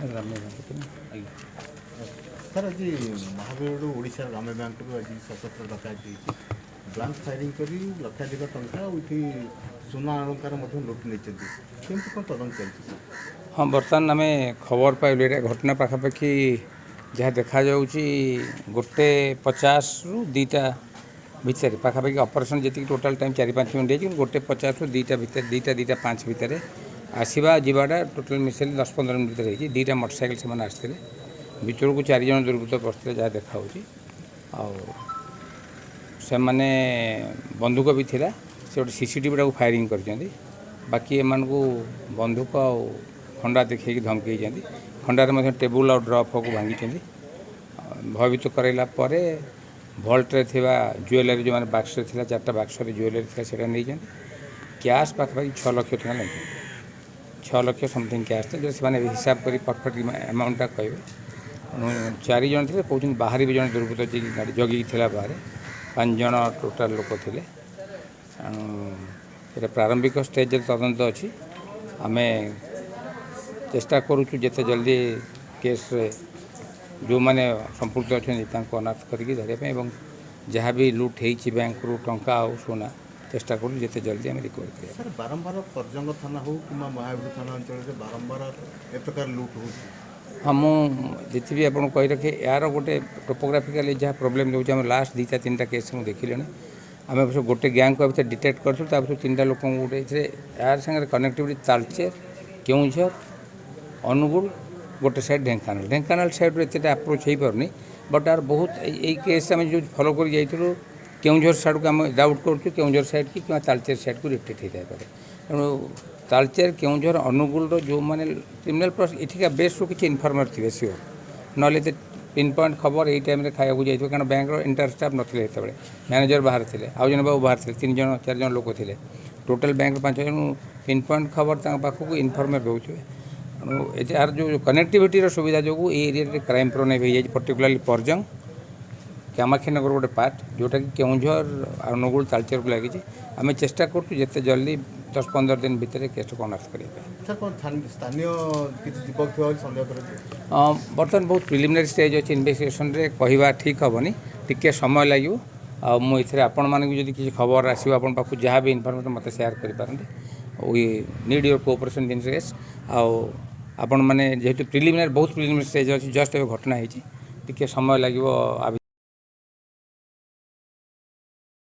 ଆଜ୍ଞା। ସାର୍, ଆଜି ମହାବୀରରୁ ଓଡ଼ିଶା ଗ୍ରାମ୍ୟ ବ୍ୟାଙ୍କରୁ ଆଜି ସଶସ୍ତ୍ର ଡକାୟତି ହେଇଛି। ବ୍ଲାଙ୍କ ଫାୟାରିଂ କରି ଲକ୍ଷାଧିକ ଟଙ୍କା ଆଉ ଏଠି ସୁନା ଅଳଙ୍କାର ମଧ୍ୟ ଲୁଟି ନେଇଛନ୍ତି। କେମିତି କ'ଣ ତଦନ୍ତ ଚାଲିଛି ସାର୍? ହଁ, ବର୍ତ୍ତମାନ ଆମେ ଖବର ପାଇଲୁ। ଏଇଟା ଘଟଣା ପାଖାପାଖି ଯାହା ଦେଖାଯାଉଛି 1:50ରୁ 2ଟା ଭିତରେ ପାଖାପାଖି। ଅପରେସନ୍ ଯେତିକି ଟୋଟାଲ୍ ଟାଇମ୍ 4-5 ମିନିଟ୍ ହେଇଛି, କିନ୍ତୁ 1:50ରୁ 2ଟା ଭିତରେ, 2ଟା, 2ଟା 5 ଭିତରେ ଆସିବା ଯିବାଟା ଟୋଟାଲ୍ ମିଶେଇଲେ 10-15 ମିନିଟ୍ ଭିତରେ ହେଇଛି। 2ଟା ମୋଟରସାଇକେଲ ସେମାନେ ଆସିଥିଲେ, ଭିତରକୁ ଚାରିଜଣ ଦୁର୍ବୃତ୍ତ ପଶିଥିଲେ ଯାହା ଦେଖାହେଉଛି। ଆଉ ସେମାନେ ବନ୍ଧୁକ ବି ଥିଲା। ସେ ଗୋଟେ ସିସିଟିଭିଟାକୁ ଫାୟାରିଂ କରିଛନ୍ତି। ବାକି ଏମାନଙ୍କୁ ବନ୍ଧୁକ ଆଉ ଖଣ୍ଡା ଦେଖେଇକି ଧମକେଇଛନ୍ତି। ଖଣ୍ଡାରେ ମଧ୍ୟ ଟେବୁଲ୍ ଆଉ ଡ୍ର ଫକୁ ଭାଙ୍ଗିଛନ୍ତି। ଭୟଭୀତ କରାଇଲା ପରେ ଭଲ୍ଟରେ ଥିବା ଜୁଏଲାରୀ, ଯେଉଁମାନେ ବାକ୍ସରେ ଥିଲା, ଚାରିଟା ବାକ୍ସରେ ଜୁଏଲାରୀ ଥିଲା, ସେଇଟା ନେଇଛନ୍ତି। କ୍ୟାସ୍ ପାଖାପାଖି 6 ଲକ୍ଷ ଟଙ୍କା ନେଇଛନ୍ତି। 6 ଲକ୍ଷ ସମଥିଙ୍ଗ କ୍ୟାସ୍ ଥିଲା, ଯେଉଁଟା ସେମାନେ ହିସାବ କରି ପରଫେକ୍ଟ ଆମାଉଣ୍ଟଟା କହିବେ। ଚାରି ଜଣ ଥିଲେ କହୁଛନ୍ତି, ବାହାରେ ବି ଜଣେ ଦୁର୍ବୃତ୍ତ ଯିଏକି ଗାଡ଼ି ଜଗିକି ଥିଲା ବାହାରେ। ପାଞ୍ଚ ଜଣ ଟୋଟାଲ ଲୋକ ଥିଲେ। ତେଣୁ ଏଇଟା ପ୍ରାରମ୍ଭିକ ଷ୍ଟେଜରେ ତଦନ୍ତ ଅଛି। ଆମେ ଚେଷ୍ଟା କରୁଛୁ ଯେତେ ଜଲ୍ଦି କେସ୍ରେ ଯେଉଁମାନେ ସମ୍ପୃକ୍ତ ଅଛନ୍ତି ତାଙ୍କୁ ଅନାଥ କରିକି ଧରିବା ପାଇଁ ଏବଂ ଯାହା ବି ଲୁଟ୍ ହେଇଛି ବ୍ୟାଙ୍କରୁ ଟଙ୍କା ଆଉ ସୁନା, ଚେଷ୍ଟା କରୁଛୁ ଯେତେ ଜଲ୍ଦି ଆମେ ରିକଭରି କରିବା। ସାର୍, ବାରମ୍ବାର ପର୍ଜଙ୍ଗ ଥାନା ହେଉ କିମ୍ବା ମହାବୀର ଥାନା ଅଞ୍ଚଳରେ ବାରମ୍ବାର ଏ ପ୍ରକାର ଲୁଟ୍ ହେଉଛି। ହଁ, ମୁଁ ଯେତେ ବି ଆପଣଙ୍କୁ କହି ରଖେ, ଏହାର ଗୋଟେ ଟୋପୋଗ୍ରାଫିକାଲି ଯାହା ପ୍ରୋବ୍ଲେମ୍ ଦେଉଛି, ଆମେ ଲାଷ୍ଟ 2ଟା 3ଟା କେସ୍ ମୁଁ ଦେଖିଲିଣି। ଆମେ ଅବଶ୍ୟ ଗୋଟେ ଗ୍ୟାଙ୍ଗକୁ ଆ ଭିତରେ ଡିଟେକ୍ଟ କରିଥିଲୁ, ତା ଭିତରୁ ତିନିଟା ଲୋକଙ୍କୁ ଗୋଟେ ଏଥିରେ ଏହାର ସାଙ୍ଗରେ କନେକ୍ଟିଭିଟି ତାଳଚେର, କେଉଁଝର, ଅନୁଗୁଳ, ଗୋଟେ ସାଇଡ଼୍ ଢେଙ୍କାନାଳ। ଢେଙ୍କାନାଳ ସାଇଡ଼୍ରୁ ଏତେଟା ଆପ୍ରୋଚ୍ ହେଇପାରୁନି, ବଟ୍ ଆର ବହୁତ ଏଇ କେସ୍ ଆମେ ଯେଉଁ ଫଲୋ କରି ଯାଇଥିଲୁ, କେଉଁଝର ସାଇଡ଼କୁ ଆମେ ଡାଉଟ୍ କରୁଛୁ, କେଉଁଝର ସାଇଡ଼୍ କି କିମ୍ବା ତାଳଚେର ସାଇଡ଼୍କୁ ରିଲେଟେଡ୍ ହେଇଥାଇପାରେ। ତେଣୁ ତାଳଚେର, କେଉଁଝର, ଅନୁଗୁଳର ଯେଉଁମାନେ କ୍ରିମିନାଲ୍ ପ୍ଲସ୍ ଏଠିକା ବେସ୍ରୁ କିଛି ଇନଫର୍ମର୍ ଥିବେ ସିଓର, ନହେଲେ ଏତେ ପିନ୍ ପଏଣ୍ଟ ଖବର ଏଇ ଟାଇମ୍ରେ ଖାଇବାକୁ ଯାଇଥିବ। କାରଣ ବ୍ୟାଙ୍କର ଏଣ୍ଟାୟାର ଷ୍ଟାଫ୍ ନଥିଲେ ସେତେବେଳେ, ମ୍ୟାନେଜର ବାହାରେ ଥିଲେ, ଆଉ ଜଣେ ବାବୁ ବାହାରେ ଥିଲେ, ତିନି ଜଣ ଚାରି ଜଣ ଲୋକ ଥିଲେ। ଟୋଟାଲ୍ ବ୍ୟାଙ୍କର ପାଞ୍ଚ ଜଣ। ପିନ୍ ପଏଣ୍ଟ ଖବର ତାଙ୍କ ପାଖକୁ ଇନଫର୍ମର୍ ଦେଉଥିବେ। ତେଣୁ ଏହାର ଯେଉଁ କନେକ୍ଟିଭିଟିର ସୁବିଧା ଯୋଗୁଁ ଏଇ ଏରିଆରେ କ୍ରାଇମ୍ ପ୍ରୋନ୍ ହେଇଯାଇଛି, ପର୍ଟିକୁଲାରଲି ପରଜଙ୍ଗ, କାମାକ୍ଷାନଗର ଗୋଟେ ପାର୍ଟ, ଯେଉଁଟାକି କେଉଁଝର, ଅନୁଗୁଳ, ତାଳଚେରକୁ ଲାଗିଛି। ଆମେ ଚେଷ୍ଟା କରୁଛୁ ଯେତେ ଜଲ୍ଦି 10-15 ଦିନ ଭିତରେ କେସ୍ଟାକୁ ଅନର୍ଥ କରିବା ପାଇଁ। ସାର୍, କ'ଣ ସ୍ଥାନୀୟ କିଛି ଯୁବକ ଥିବା ବୋଲି ସନ୍ଦେହ କରାଯାଉଛି? ବର୍ତ୍ତମାନ ବହୁତ ପ୍ରିଲିମିନାରୀ ଷ୍ଟେଜ୍ ଅଛି ଇନଭେଷ୍ଟିଗେସନରେ, କହିବା ଠିକ୍ ହେବନି, ଟିକେ ସମୟ ଲାଗିବ। ଆଉ ମୁଁ ଏଥିରେ ଆପଣମାନଙ୍କୁ ଯଦି କିଛି ଖବର ଆସିବ ଆପଣଙ୍କ ପାଖକୁ, ଯାହା ବି ଇନଫର୍ମେସନ୍ ମୋତେ ସେୟାର କରିପାରନ୍ତି। We need your cooperation in case. ଆଉ ଆପଣମାନେ ଯେହେତୁ ପ୍ରିଲିମିନାରୀ, ବହୁତ ପ୍ରିଲିମିନାରୀ ଷ୍ଟେଜ୍ ଅଛି, ଜଷ୍ଟ ଏବେ ଘଟଣା ହେଇଛି, ଟିକେ ସମୟ ଲାଗିବ।